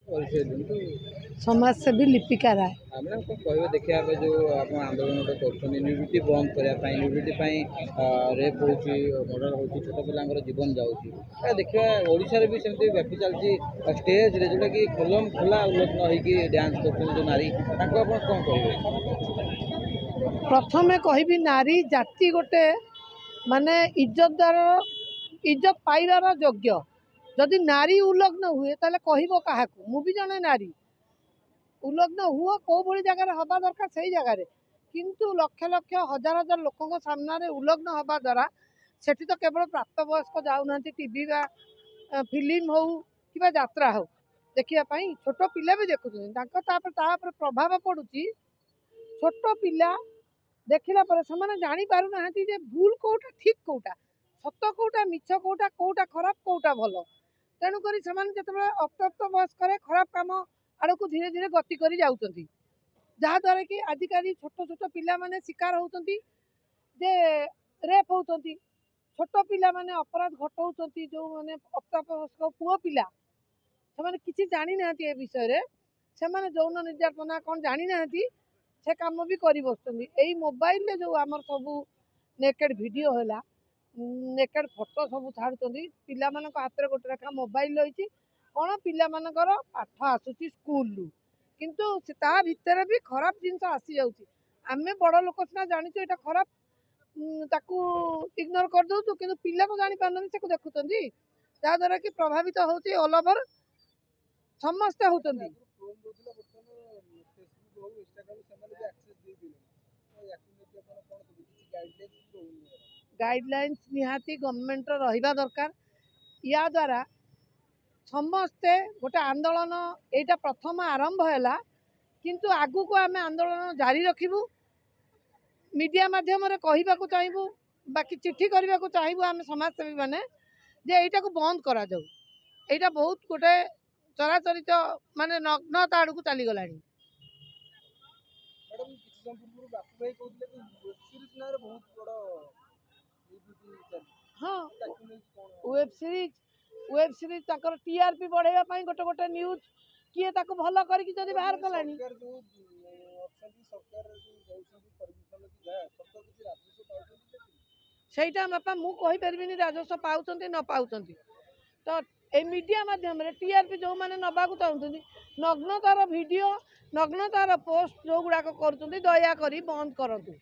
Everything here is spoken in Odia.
ପରିଚୟ ଦିଅନ୍ତୁ। ସମାଜସେବୀ ଲିପିକା ରାୟ। ମ୍ୟାଡ଼ାମ୍, କ'ଣ କହିବେ? ଦେଖିବା ପାଇଁ ଯେଉଁ ଆପଣ ଆନ୍ଦୋଳନ ଗୋଟେ କରୁଛନ୍ତି ନ୍ୟୁଡିଟି ବନ୍ଦ କରିବା ପାଇଁ, ନ୍ୟୁଡିଟି ପାଇଁ ରେପ୍ ହେଉଛି, ମର୍ଡ଼ର ହେଉଛି, ଛୋଟ ପିଲାଙ୍କର ଜୀବନ ଯାଉଛି। ଏହା ଦେଖିବା ଓଡ଼ିଶାରେ ବି ସେମିତି ବ୍ୟାପି ଚାଲିଛି। ଷ୍ଟେଜ୍ରେ ଯେଉଁଟାକି ଖୋଲମ ଖୋଲା ଉଲଗ୍ନ ହେଇକି ଡ୍ୟାନ୍ସ କରୁଛନ୍ତି ଯେଉଁ ନାରୀ, ତାଙ୍କୁ ଆପଣ କ'ଣ କହିବେ? ପ୍ରଥମେ କହିବି, ନାରୀ ଜାତି ଗୋଟେ ମାନେ ଇଜ୍ଜତଦାର, ଇଜ୍ଜତ ପାଇବାର ଯୋଗ୍ୟ। ଯଦି ନାରୀ ଉଲଗ୍ନ ହୁଏ, ତାହେଲେ କହିବ କାହାକୁ? ମୁଁ ବି ଜଣେ ନାରୀ। ଉଲଗ୍ନ ହୁଅ, କେଉଁ ଭଳି ଜାଗାରେ ହେବା ଦରକାର ସେଇ ଜାଗାରେ, କିନ୍ତୁ ଲକ୍ଷ ଲକ୍ଷ ହଜାର ହଜାର ଲୋକଙ୍କ ସାମ୍ନାରେ ଉଲଗ୍ନ ହେବା ଦ୍ୱାରା, ସେଠି ତ କେବଳ ପ୍ରାପ୍ତବୟସ୍କ ଯାଉନାହାନ୍ତି ଟିଭି ବା ଫିଲ୍ମ ହଉ କିମ୍ବା ଯାତ୍ରା ହଉ ଦେଖିବା ପାଇଁ, ଛୋଟ ପିଲା ବି ଦେଖୁଛନ୍ତି। ତାଙ୍କ ତାପରେ ତା ଉପରେ ପ୍ରଭାବ ପଡ଼ୁଛି। ଛୋଟ ପିଲା ଦେଖିଲା ପରେ ସେମାନେ ଜାଣିପାରୁନାହାନ୍ତି ଯେ ଭୁଲ କେଉଁଟା, ଠିକ୍ କେଉଁଟା, ସତ କେଉଁଟା, ମିଛ କେଉଁଟା, କେଉଁଟା ଖରାପ, କେଉଁଟା ଭଲ। ତେଣୁକରି ସେମାନେ ଯେତେବେଳେ ଅପ୍ରାପ୍ତ ବୟସ୍କରେ ଖରାପ କାମ ଆଡ଼କୁ ଧୀରେ ଧୀରେ ଗତି କରି ଯାଉଛନ୍ତି, ଯାହାଦ୍ୱାରା କି ଆଜିକାଲି ଛୋଟ ଛୋଟ ପିଲାମାନେ ଶିକାର ହେଉଛନ୍ତି ଯେ ରେପ୍ ହେଉଛନ୍ତି, ଛୋଟ ପିଲାମାନେ ଅପରାଧ ଘଟଉଛନ୍ତି। ଯେଉଁମାନେ ଅପ୍ରାପ୍ତବୟସ୍କ ପୁଅ ପିଲା, ସେମାନେ କିଛି ଜାଣିନାହାନ୍ତି ଏ ବିଷୟରେ। ସେମାନେ ଯୌନ ନିର୍ଯାତନା କ'ଣ ଜାଣିନାହାନ୍ତି, ସେ କାମ ବି କରି ବସୁଛନ୍ତି। ଏଇ ମୋବାଇଲରେ ଯେଉଁ ଆମର ସବୁ ନେକେଡ଼ ଭିଡ଼ିଓ ହେଲା, ନେକେଡ଼ ଫଟୋ ସବୁ ଛାଡ଼ୁଛନ୍ତି। ପିଲାମାନଙ୍କ ହାତରେ ଗୋଟେ ଲେଖା ମୋବାଇଲ ରହିଛି। କ'ଣ ପିଲାମାନଙ୍କର ପାଠ ଆସୁଛି ସ୍କୁଲରୁ, କିନ୍ତୁ ସେ ତା ଭିତରେ ବି ଖରାପ ଜିନିଷ ଆସିଯାଉଛି। ଆମେ ବଡ଼ ଲୋକ ସିନା ଜାଣିଛୁ ଏଇଟା ଖରାପ, ତାକୁ ଇଗ୍ନୋର କରିଦେଉଛୁ, କିନ୍ତୁ ପିଲା ତ ଜାଣିପାରୁନାହାନ୍ତି, ତାକୁ ଦେଖୁଛନ୍ତି, ଯାହାଦ୍ୱାରା କି ପ୍ରଭାବିତ ହେଉଛି, ଅଲ୍ ଓଭର ସମସ୍ତେ ହେଉଛନ୍ତି। ଆଗରୁ କ୍ରୋମ୍ ଦଉଥିଲା, ବର୍ତ୍ତମାନ ଫେସବୁକ୍ ହଉ, ଇନଷ୍ଟାଗ୍ରାମ, ସେମାନେ ବି ଆକ୍ସେସ୍ ଦେଇଦେଲେଣି। ତ ୟାକୁ ନେଇକି ଆପଣ କ'ଣ କହିବେ? କିଛି ଗାଇଡ଼ଲାଇନ୍ସ ବି ରହୁନି ଏହାର। ଗାଇଡ଼ଲାଇନ୍ସ ନିହାତି ଗଭର୍ଣ୍ଣମେଣ୍ଟର ରହିବା ଦରକାର। ୟା ଦ୍ୱାରା ସମସ୍ତେ ଗୋଟେ ଆନ୍ଦୋଳନ, ଏଇଟା ପ୍ରଥମ ଆରମ୍ଭ ହେଲା, କିନ୍ତୁ ଆଗକୁ ଆମେ ଆନ୍ଦୋଳନ ଜାରି ରଖିବୁ। ମିଡ଼ିଆ ମାଧ୍ୟମରେ କହିବାକୁ ଚାହିଁବୁ, ବାକି ଚିଠି କରିବାକୁ ଚାହିଁବୁ ଆମେ ସମାଜସେବୀମାନେ ଯେ ଏଇଟାକୁ ବନ୍ଦ କରାଯାଉ। ଏଇଟା ବହୁତ ଗୋଟେ ଚରାଚରିତ ମାନେ ନଗ୍ନତା ଆଡ଼କୁ ଚାଲିଗଲାଣି। ମ୍ୟାଡ଼ାମ୍, କିଛି ସମୟ ପୂର୍ବରୁ ବାପୁ ଭାଇ କହୁଥିଲେ କି ୱେବ୍ ସିରିଜ୍ ନାଁରେ ବହୁତ ବଡ଼ ନ୍ୟୁଡିଟି ଚାଲିଛି। ତାକୁ ନେଇକି କ'ଣ? ୱେବ୍ ସିରିଜ୍ ତାଙ୍କର ଟିଆରପି ବଢ଼େଇବା ପାଇଁ ଗୋଟେ ଗୋଟେ ନ୍ୟୁଜ୍ କିଏ ତାକୁ ଭଲ କରିକି ଯଦି ବାହାର କଲାଣି। ସରକାର ଯୋଉ ଅଛନ୍ତି, ସରକାର ଯୋଉ ଦଉଛନ୍ତି ପରମିସନ କି ଯାହା, ସରକାର କିଛି ରାଜସ୍ୱ ପାଉଛନ୍ତି ସେଥିରୁ? ସେଇଟା ବାପା ମୁଁ କହିପାରିବିନି, ରାଜସ୍ୱ ପାଉଛନ୍ତି ନ ପାଉଛନ୍ତି। ତ ଏଇ ମିଡ଼ିଆ ମାଧ୍ୟମରେ ଟିଆରପି ଯେଉଁମାନେ ନେବାକୁ ଚାହୁଁଛନ୍ତି, ନଗ୍ନତାର ଭିଡ଼ିଓ, ନଗ୍ନତାର ପୋଷ୍ଟ ଯେଉଁଗୁଡ଼ାକ କରୁଛନ୍ତି, ଦୟାକରି ବନ୍ଦ କରନ୍ତୁ।